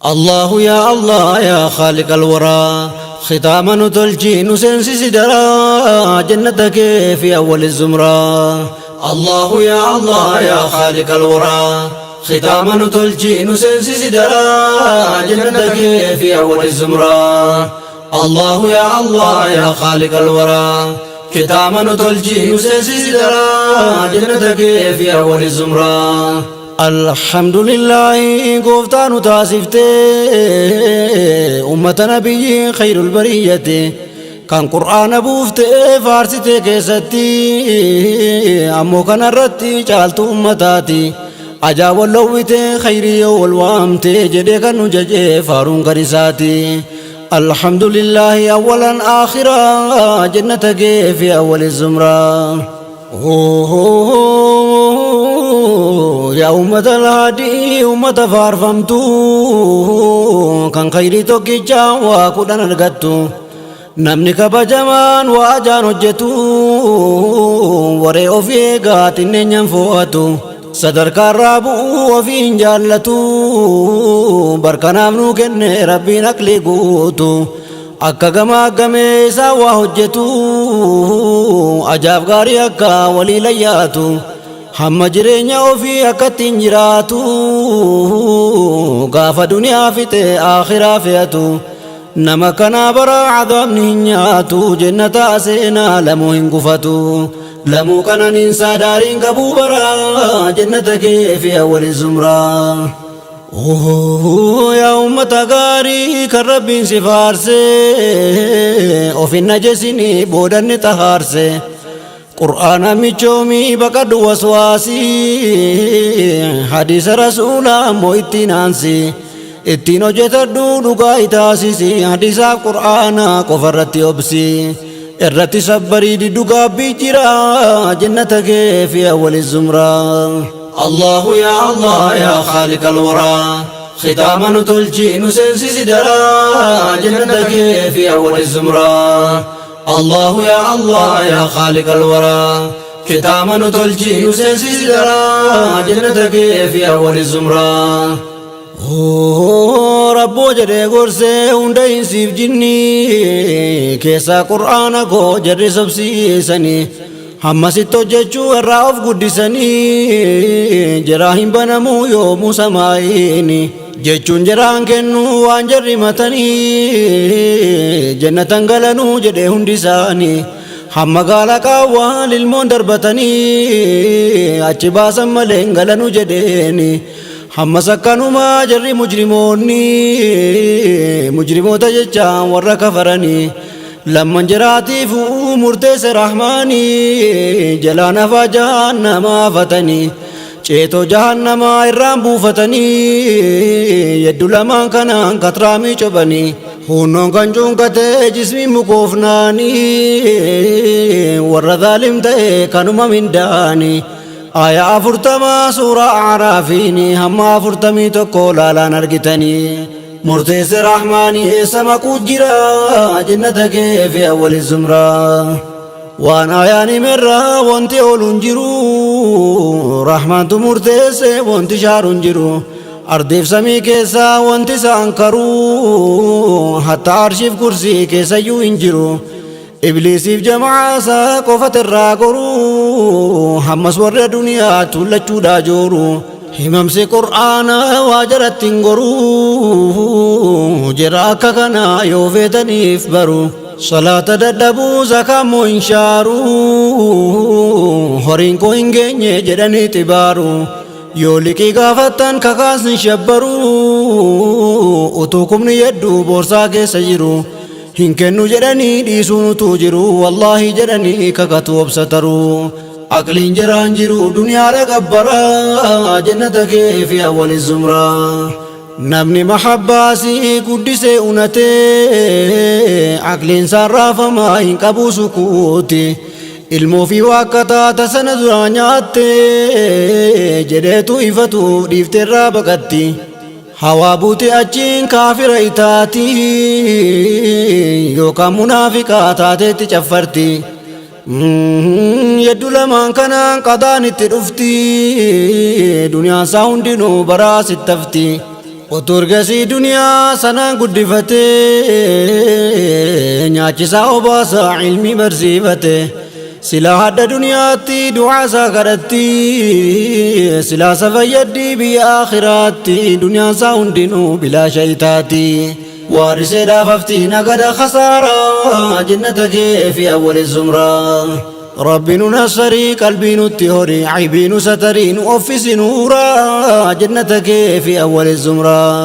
الله يا الله يا خالق الورى، ختاما نتلجي نسنسي درا جنتك في أول الزمرة. الله يا الله يا خالق الورى، ختاما نتلجي نسنسي درا جنتك في أول الزمرة. الله يا الله يا خالق الورى، ختاما نتلجي نسنسي درا جنتك في أول الزمرة. الحمد لله gooftaa nu taasiftee ummata nabiyyi خير البرية، kan qur'aana buuftee faarsitee keessatti ammoo kanarratti caaltu ummataati. Ajaa wallowwitee khayrii wal waamtee jedhee kan nu jajee faaruun kan isaati. الحمد لله أولا آخرا، جنتك في أول الزمرة. Yaa ummata الهادي، ummata faarfamtu kan khayrii tokkichaa waa 10 argattu. Namni kabajamaan waa ajaan hojjetu, waree ofii eegaa xinneenyaan fo'atu, sadarkaarraa bu'uu ofii hin jaallatu. Barkanaaf nuu kenne rabbiin aqlii guutu, akka gamaa gamee isaa waa hojjetu, ajaaf gaarii akka walii layyaatu, hamma jireenya ofii akka ittiin jiraatu, gaafa duniyaa fixe akhiraa fe'atu. Nama kanaa bara cadaabni hin nyaatu, jennataa seenaa lamuu hin gufatu. Lamuu qananiinsaa daariin qabuu bara jannata kee fi awwali zumraa. Yaa ummata gaarii kan rabbiin si faarse, ofin najesinii boodanni xahaarse. Qur'aana michoomii baqadhu waswaasii, hadiisa rasuulaa ammoo ittiin aansi, ittiin hojjetadhu dhugaa itaasisi. Hadiisaaf qur'aana qofa irratti obsi, irratti sabbarii diddu gaabbii jira jannata kee fi awwali zumraa. الله يا الله يا خالق الورى، ختاما نتلجي نسنسي درا جنتك في أول الزمرة. الله يا الله يا خالق الورى، ختاما نتلجي نسنسي درا جنتك في أول الزمرة. Rabboo jedhee gorsee hunda insiif jinnii keessaa qur'aana koo jarri sobsiisanii, hammasitti hojjechuu irraa of guddisanii, jaraa hin banamuu yoomuu samaa'iini jechuun jaraan kennuu waan jarri matanii jannatan galanuu jedhee hundi isaanii. Hamma gaala qaawwaan ilmoon darbatanii achi baasan malee hin galanuu jedheeni. Hammas akkanumaa jarri mujrimoonni, mujrimoota jechaan warra kafaranii, lamman jiraatiif murteesse rahmaanii, jalaan hafaa jahannamaa fatanii, ceetoo jahannamaa irraan buufatanii, yeddu lamaan kanaan katraamii cobanii, hunnoon kan cuunqatee jismii mukoofnaanii, warra zaalim ta'e kanuma mindaanii. Aayaa 40 suuraa Araafiini hamma 41 laalaan argitanii. Murteesse rahmaanii eessa maquu jira jannata kee fi awwali zumraa. Waan ayaan himerraa wanti oolu hin jiru, rahmaantu murteesse wanti shaaru hin jiru. Ardiif samii keessaa wanti isaan karuu, hatta arshiif kursii keessayyuu hin jiru. Ibliisiif jama'aasaa qofat irraa goruu, hammas warra duniyaa tuullachuudhaa jooru. Himamsi qur'aanaa waa jaratti hin goruu, jira akka kanaa yoo feetaniif baru. Salaata dadhabuu, zakaa immoo hin shaaru, horiin koo hin geenye jedhanii xibaaru. Yoo liqii gaafattan kakaasni shabbaru, utuu kumni hedduu boorsaa keessa jiru, hin kennu jedhanii dhiisuun utuu jiru, wallaahi jedhanii kakatu obsataru. Aqliin jiraan jiru duniyaadha gabbara jannata kee fi awwali zumraa. Namni mahabbaasii guddisee unatee, aqliin isaan raafamaa hin qabu sukuuti. Ilmoo fi waaqataa tasana duraa nyaatte jedheetu ifatu dhiifteerraa baqatti. Hawaa buute achiin kaafira itaati, yookaan munaafiqaa taateetti caffarti. Yeddu lamaan kanaan qadaan itti dhufti, duniyaan isaa hundinuu baraa sittafti. Otuu ergasii duniyaa sanaan guddifatee nyaachisaa obaasaa ilmii barsiifate silaa hadda duniyaatti du'aa isaa kadhatti silaa isa fayyaddi biyya akhiraatti duniyaan isaa hundinuu bilaa shayitaati. Waariseedhaaf hafti nagada khasaaraa jannata kee fi awwali zumraa. Rabbi nu nassarii qalbii nutti horii aybii nu satarii nu offisi nuuraa jannata kee fi awwali zumraa.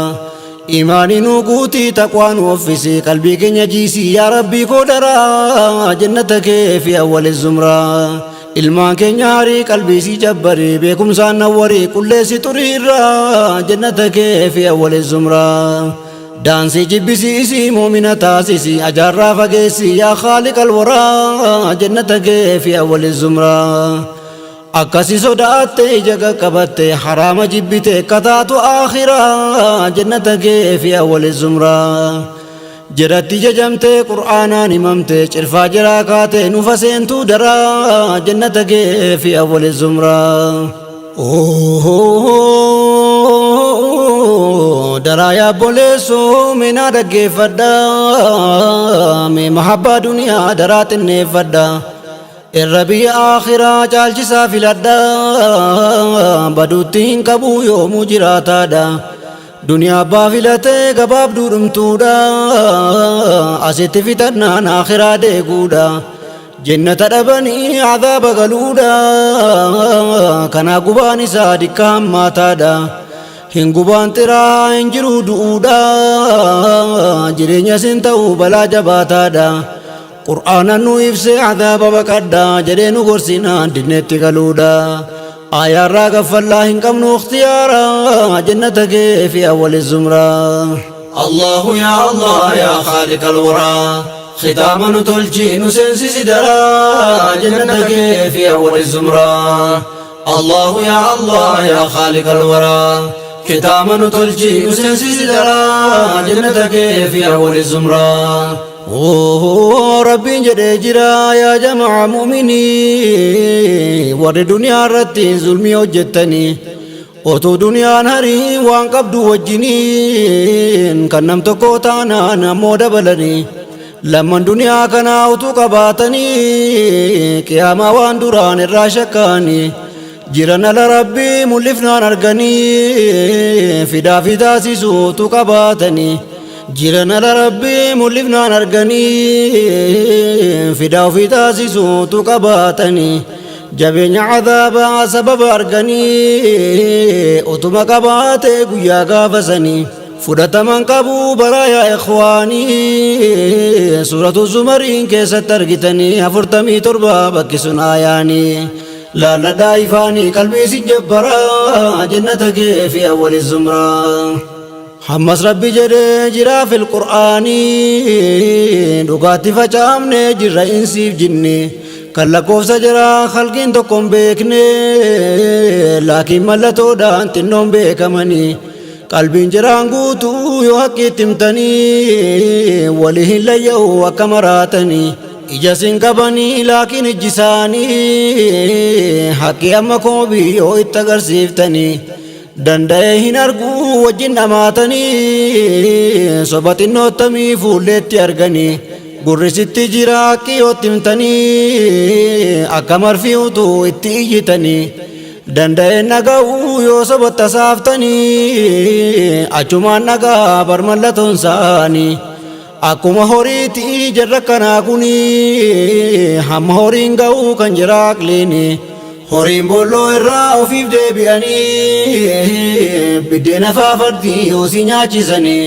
Imaanii nu guutii taqwaa nu offisi qalbii keenya jiisii yaa Rabbii koo daraa jannata kee fi awwali zumraa. Ilmaan keenya harii qalbii sii jabbarii beekumsaan nawwarii qulleessi xuriirraa jannata kee fi awwali zumraa. Daansii jibbisiisi muumina taasisi ajaarraa fageessi yaa khaaliq alwaraa jannata kee fi awwali zumraa. Akkasi sodaatte ija qaqqabatte haraama jibbite kataatu akhiraa jannata kee fi awwali zumraa. Jedhatti jajamte qur'aanaan himamte cirfaa jiraa kaate nufa seentuu daraa jannata kee fi awwali zumraa. Daraa yaabboleessoo minaa dhaggeeffadha mee mahabbaa duniyaa daraa xinneeffadha irra biyya akhiraa caalchisaa filadha baduutti hin qabu yoomuu jiraataadha. Duniyaa abbaa filatee gabaabduu dhumtuudha asitti fixannaan akhiraa deeguudha. Jannata dhabanii azaaba galuudha kanaa gubaan isaa dikka hammaataadha. Hin gubaan xiraa hin jiru du'uudha jireenya sin ta'u balaa jabaataadha. Qur'aana nu ibse azaaba baqadha jedhee nu gorsinaan dinneetti galuudha. Ayaarraa gaffallaa hin qabnu ikhtiyaara jannata kee fi awwali zumraa. Allahu ya Allah ya khaliq alwaraa khitaama nu tolchi nu seensisi daraa jannata kee fi awwali zumraa. Allahu ya Allah ya khaliq alwaraa khitaama nu tolchi nu seensisi daraa jannata kee fi awwali zumraa. Rabbiin jedhee jira yaa jamaa mu'minii warri duniyaa irratti zulmii hojjettanii otuu duniyaan harii waan qabdu wajjiniin kan nam tokko taanaan ammoo dabalanii lamman duniyaa kanaa utuu qabaatanii qiyaamaa waan duraan irraa shakkaanii jiran ala rabbii mul'ifnaan arganii fidaa fi taasisuu utuu qabaatanii jiran ala rabbii mul'ifnaan arganii fidaa ofii taasisuu utuu qabaatanii jabeenya azaabaa sababa arganii utuma qabaate guyyaa gaafasanii fudhataman qabu baraa yaa ikhwaanii suuratu zumariin keessatti argitanii 47 bakki sun aayaanii laalladhaa ifaanii qalbii si jabbaraa jannata kee fi awwali zumraa. Hammas Rabbi jedhee jira fil qur'aanii dhugaatti facaafne jirra insiif jinni kan lakkoofsa jira khalqiin tokko hin beekne laakiin mallattoodhaan xinnoon beekamanii qalbiin jiraan guutuu yoo haqqiitti himtanii walii hin layya'u akka maraatanii ija sin qabanii laakiin ijji isaanii haqqi amma koobii yoo itti agarsiiftanii danda'ee hin argu wajjin dhamaatanii soba xinnoottamii fuulleetti arganii gurrisitti jira haqqi yoo itti himtanii akka marfii utuu itti iyyitanii danda'ee dhaga'uu yoo soba tasaaftanii achumaan dhagaa bar mallatoon isaanii akkuma horiitti jarra kanaa kuni hamma horiin ga'uu kan jira aqliini horiin bolloo irraa ofiif deebi'anii biddeena faafardii yoo si nyaachisanii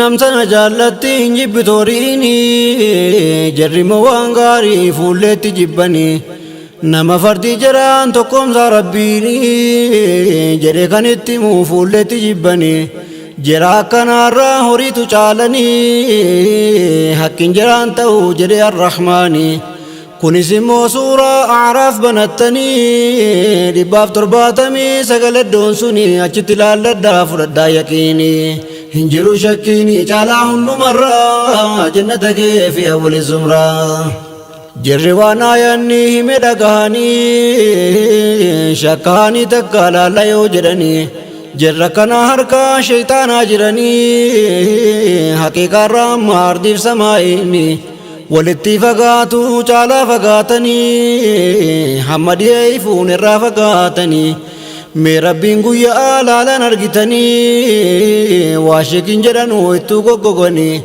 namsana jaallatti hin jibbitu horiini jarri immoo waan gaarii fuulleetti jibbanii nama fardii jiraan tokkoomsaa rabbiini jedhe kan itti himuu fuulleetti jibbanii jira akkanaarraa horiitu caalanii hakkin jiraan ta'uu jedhe arrahmaani kunis immoo suuraa A'raaf banattanii 179 iddoon suni achitti laalladhaa fudhadhaa yaqiinii hin jiru shakkiini caalaa hundumarraa jannata kee fi awwali zumraa. Jirri waan aayanni hime dhagahanii shakkaanii takka laalla yoo jedhanii Jarra kana harkaa shayxaanaa jiranii haqiiqaarraa amma ardiif samaa'iini walitti fagaatu caalaa fagaatanii hamma dhiyee ifuun irraa fagaatanii mee Rabbiin guyyaa laalan argitanii waa sheekin jedhanuu ittuu goggoganii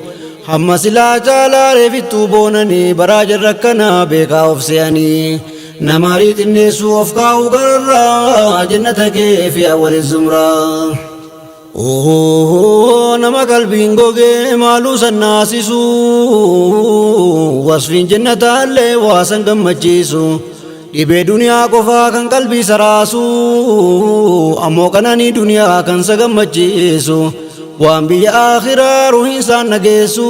hamma silaa caalaa reefittuu boonanii baraa jarra kana beekaa of se'anii nama harii xinneessuu of kaa'uu gararraa jannata kee fi awwali zumraa. Nama qalbiin gogee maaluu sannaasisu wasfiin jannataallee waa san gammachiisu dhibee duniyaa qofaa kan qalbii saraasu ammoo qananii duniyaa kan sa gammachiisu waan biyya akhiraa ruhiin isaan nageessu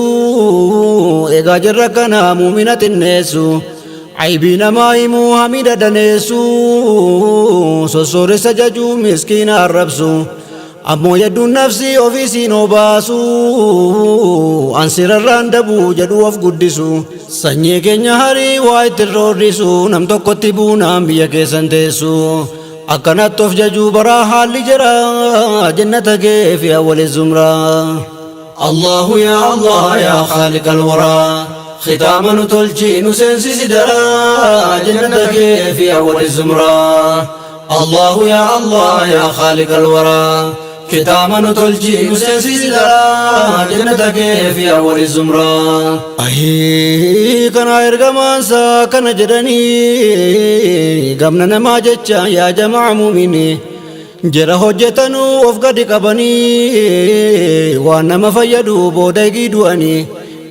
egaa jarra kana muumina xinneessu aybii namaa himuu hamida daneessu sossooressa jajuu miskiina arrabsu ammoo yadduun nafsii ofiisiin obaasu ansirarraan dabuu jedhu of guddisu sanyii keenya harii waa ittiin roorrisu nam tokkotti buunaan biyya keessan teessu akkanatti of jajuu baraa haalli jira jannata kee fi awwali zumraa. الله يا الله يا خالق الورى ختاما تلجي نسنسي سدرا جنتك في أول الزمرة. الله يا الله يا خالق الورى ختاما تلجي نسنسي سدرا جنتك في أول الزمرة. أهي كان إرجمان سا كان جدني قمنا ما جتشا يا جماعة مؤمني jara hojjetanuu of gadi qabanii waan nama fayyadu booda eegii du'anii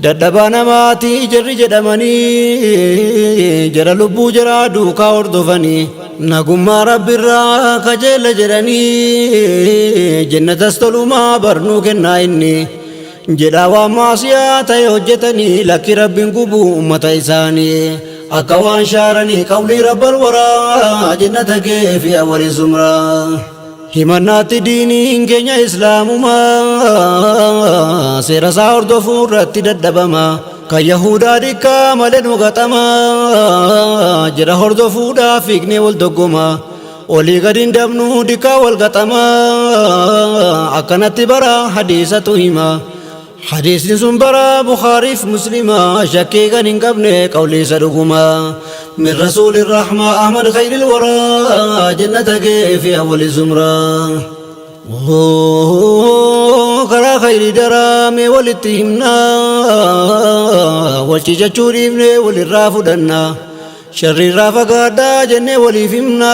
dadhabaa namaatii jarri jedhamanii jara lubbuu jaraa duukaa hordofanii nagummaa rabbirraa kajeela jedhanii jennatas tolumaa barnuu kennaa inni jedhaa waan maasiyaa ta'e hojjetanii lakki rabbiin gubuu ummata isaanii akka waan shaaranii qawlii rabbal waraa jannata kee fi awwali zumraa. Himannaatti diiniin keenya islaamumaa seera isaa hordofuu irratti dadhabama kan yahudaa dikkaa malee nu gaxama jira hordofuudhaaf fiignee wal doggoma olii gadi hin dabnu dikkaa wal gaxama akkanatti bara hadiisatu hima hadiisni sun bara Bukaariif Muslima shakkii kan hin qabne qawlii isa dhuguma من رسول الرحمة أحمد خير الورى جنتك في أول زمرة. Karaa khayrii daraame walitti himna walciicachuu dhiifne walirraa fudhanna sharriirraa fagaadhaa jennee waliif himna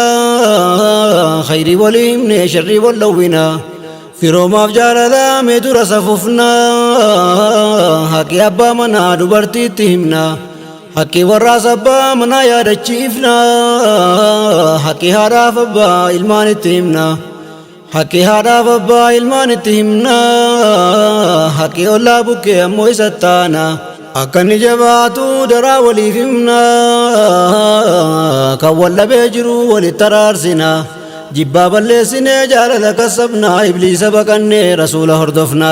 khayrii walii himne sharrii wal dhowwina firoomaaf jaalalaa mee dura safufna haqqi abbaa manaa dubartiitti himna haqqi warraas abbaa manaa yaadachiifna haqqi haadhaaf abbaa ilmaanitti himna haqqi haadhaaf abbaa ilmaanitti himna haqqi ollaa bukkee ammoo isa taana akka inni jabaatu daraa waliif himna kan wal dhabee jiru walitti araarsina jibbaa balleessinee jaalala kasabna ibliisa baqannee rasuula hordofna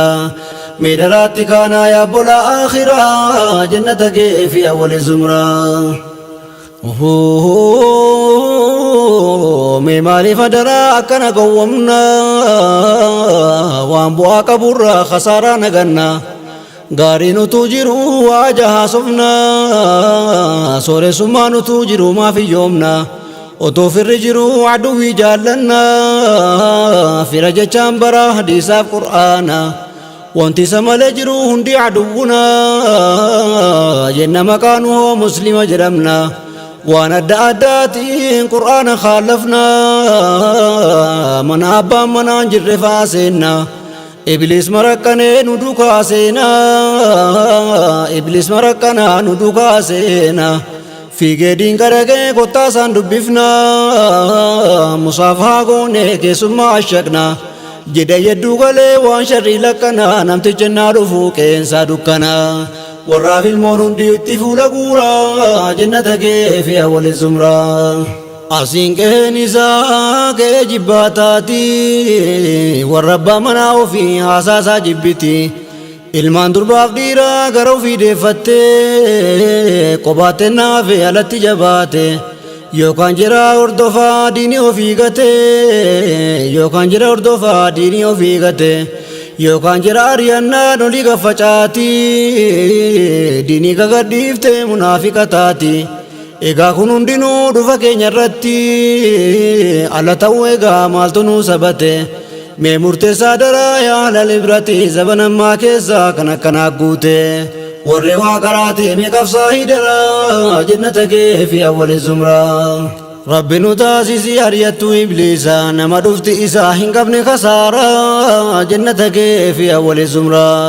meedaraatti kaanaa yaabbolaa akhiraa jannata kee fi awwali zumraa. Mee maaliif adaraa akkana gowwomna waan bu'aa qaburraa khasaaraa naganna gaariin utuu jiru waa jahaasofna sooressummaan utuu jiru maaf hiyyoomna otoo firri jiru aduwwii jaallanna fira jechaan bara hadiisaaf qur'aana wanti isa malee jiru hundi aduwwuna jenna maqaan hoo muslima jedhamna waan adda addaatiin qur'aana khaalafna mana abbaan manaan jirre faaseenna ibliis maraqqanee nu duukaa seena ibliis maraqqanaa nu duukaa seena fiigee diinqaraqee kottaa isaan dubbifna musaaf haa goone keessummaa ashaqna jedhe yedduu galee waan sharrii lakkana namticha naa dhufu qeensaa dukkana warraaf ilmoon hundi itti fuula guuraa jannata kee fi awwali zumraa. Asiin qe'een isaa qe'ee jibbaa taati warra abbaa manaa ofii haasaasaa jibbiti ilmaan durbaaf dhiiraa gara ofii deeffattee qobaatte naafe alatti jabaate Yookaan jira hordofaa diinii ofii gatee, yookaan jira hordofaa diinii ofii gatee, yookaan jira ari'annaan olii gaffacaati, diinii gagadhiiftee munaafiqa taati. Egaa kun hundinuu dhufa keenya irratti ala ta'uu egaa maaltu nuu sabate? Mee murteessaa daraa yaa lal ibrati zaban ammaa keessaa kan akkanaa guute. Warri waa qaraate mee qabsaa hidaraa jannata kee fi awwali zumraa. Rabbi nu taasisi ari'attuu ibliisa nama dhufti isaa hin qabne kasaaraa jannata kee fi awwali zumraa.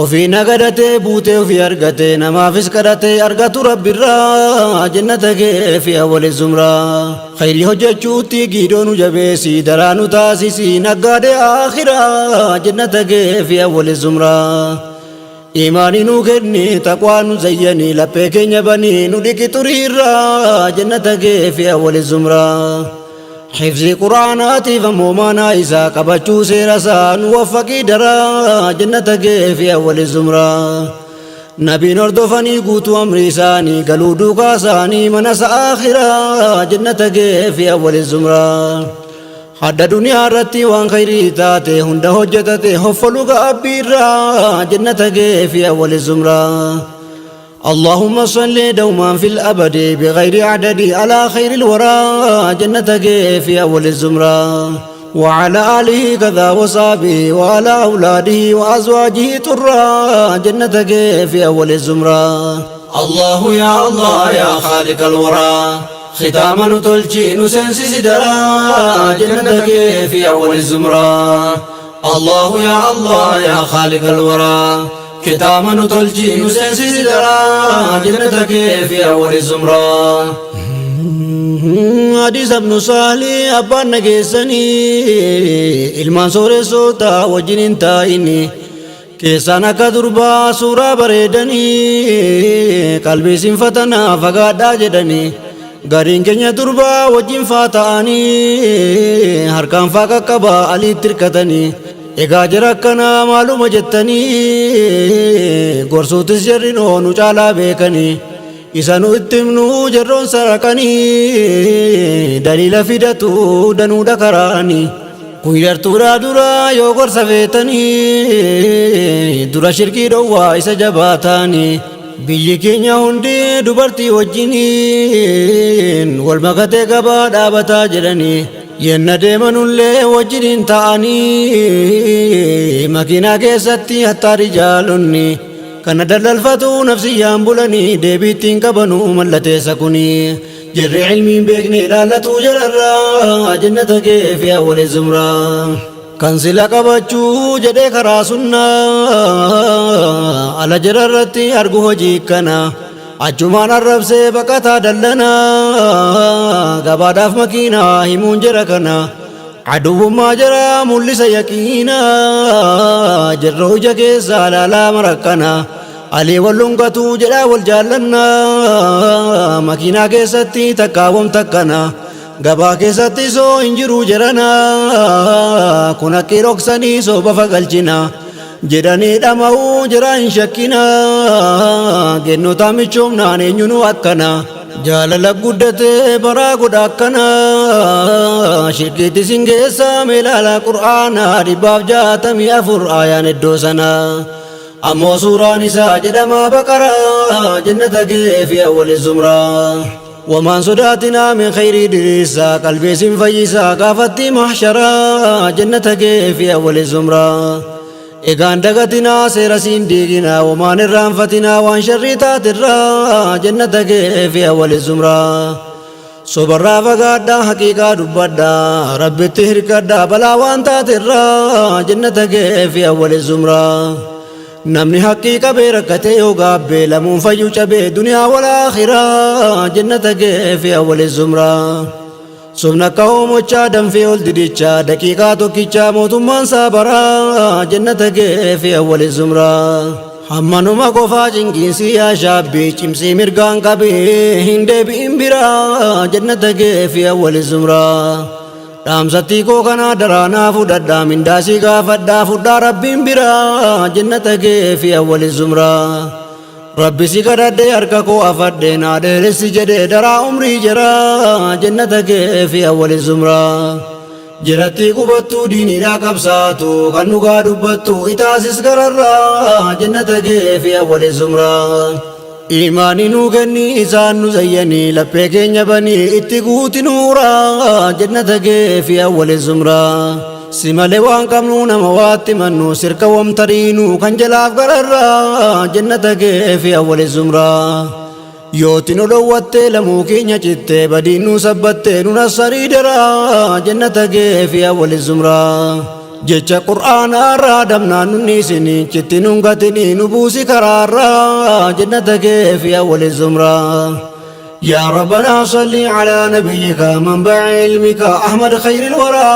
Ofii nagadatee buutee ofii argate namaafis kadhatee argatu rabbirraa jannata kee fi awwali zumraa. Khayrii hojjechuutti giidoo nu jabeessi daraa nu taasisi naggaadee akhiraa jannata kee fi awwali zumraa. Imaanii nu kenni taqwaa nu zayyanii laphee keenya banii nu dhiqi xuriirraa jannata kee fi awwali zumraa. Hifzi quraanaatiif ammoo maanaa isaa qabachuu seera isaa nu waffaqii daraa jannata kee fi awwali zumraa. Nabiin hordofanii guutuu amri isaanii galuu duukaa isaanii mana isa akhiraa jannata kee fi awwali zumraa. Hadda duniyaa irratti waan khayrii taate hunda hojjetate hoffoluu gaabbiirraa jannata kee fi awwali zumraa. اللهم صل دوما في الأبد بغير عدد على خير الورى جنتك في أول الزمرة وعلى آله كذا وصحبه وعلى أولاده وأزواجه ترى جنتك في أول الزمرة. الله يا الله يا خالق الورى ختاما تلجي نسنسي سدرا جنتك في أول الزمرة. الله يا الله يا خالق الورى ختاما تلجي نسنسي سدرا جنتك في أول الزمرة. حديث ابن صالح أبان نجسني ilmaan sooressoota wajjin hin taa'ini keessaan akka durbaa suuraa bareedanii qalbii sinfatanaa fagaadhaa jedhanii gariin keenya durbaa wajjin faa ta'anii harkaan faa qaqqabaa aliitti hirkatanii egaa jara akkanaa maaluma jettanii gorsuutis jarrinoo nu caalaa beekanii isa nu itti himnuu jarroon saraqanii daliila fidatu danuudha karaanii. Kun yartuudhaa dura yoo gorsa feetanii dura shirkii dhowwaa isa jabaa ta'anii biyyi keenya hundi dubartii wajjiniin wal makatee gabaa dhaabataa jedhanii yenna deemanullee wajjiniin ta'anii makiinaa keessatti hattaari jaalonni kana dallalfatu nafsiyyaan bulanii deebiittiin qabanuu mallateessa kunii. Jarri ilmiin beekne ilaallatu jalarraa jannata kee fi awwali zumraa. Kan sila qabachuu jedhee karaa sunnaa ala jararratti argu hojii kana achumaan arrabsee baqataa dallanaa gabaadhaaf makiinaa himuun jara kana aduwwummaa jara mul'isa yaqiinaa jarra ija keessaa laalaa marakkana alii wal dhungatu jedhaa wal jaallannaa makiinaa keessatti takkaawwam takkana gabaa keessatti soo hin jiru jedhana kun akki dhoksanii sooba fagalchina jedhanii dhama'uu jira hin shakkina gennota michoomnaan eenyunu akkana jaalala guddatee baraa godha akkana shirkiitti sin geessa meelaala qur'aana 164 aayaan iddoo sana ammoo suuraan isaa jedhama baqaraa jannata kee fi awwali zumraa. Wamaan sodaatinaa min khayrii diriirsaa qalbii sin fayyisaa gaafatti mahsharaa jannata kee fi awwali zumraa. Egaan dagatinaa seera siin diiginaa wamaan irraanfatinaa waan sharrii taatirraa jannata kee fi awwali zumraa. Sobarraa fagaadhaa haqiiqaa dubbadhaa rabbitti hirkadhaa balaa waan taatirraa jannata kee fi awwali zumraa. Namni haqqii qabee rakkatee yoo gaabbee lamuun fayyuu cabee duniyaa wal aakhiraa jannata kee fi awwali zumraa. Sobna akka hoomochaa danfee ol didichaa daqiiqaa tokkichaa mootummaan saabaraa jannata kee fi awwali zumraa. Hammanuma qofaa cinqiinsi yaa shaabbii cimsii mirgaan qabee hin deebi'in biraa jannata kee fi awwali zumraa. Dhaamsattii koo kanaa daraanaa fudhadhaa mindaasii gaafadhaa fudhaa rabbiin biraa jannata kee fi awwali zumraa. Rabbi si kadhadhe harka koo afadhe naa dheeressi jedhe daraa umrii jira jannata kee fi awwali zumraa. Jiratti qubattuu diiniidhaa qabsaatu kan dhugaa dubbattu itaasis gararraa jannata kee fi awwali zumraa. Imaanii nuu kenni isaan nu zayyanii laphee keenya banii itti guuti nuuraa jannata kee fi awwali zumraa. Si malee waan qabnu nama waatti mannu sirka wamtariinu kan jalaaf gararraa jannata kee fi awwali zumraa. Yooti nu dhowwattee lamuu keenya cittee badiin nu sabbattee nu nassarii daraa jannata kee fi awwali zumraa. Jecha qur'aanaa irraa dabnaan nunni isinii citti nun gatinii nu buusi karaarraa jannata kee fi awwali zumraa. يا ربنا صل على نبيك منبع علمك أحمد خير الورى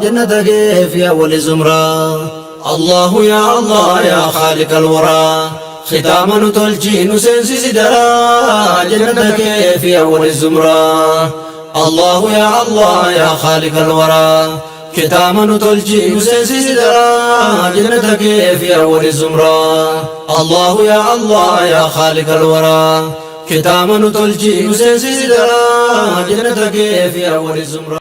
جنتك في أول زمرة. الله يا الله يا خالق الورى ختاما تلجي نسنسي سدرا جنتك في أول الزمرة. الله يا الله يا خالق الورى ختاما تلجي نسنسي سدرا جنتك في أول الزمرة. الله يا الله يا خالق الورى ختاما تلجي نسنسي سدرا جنتك في أول الزمرة.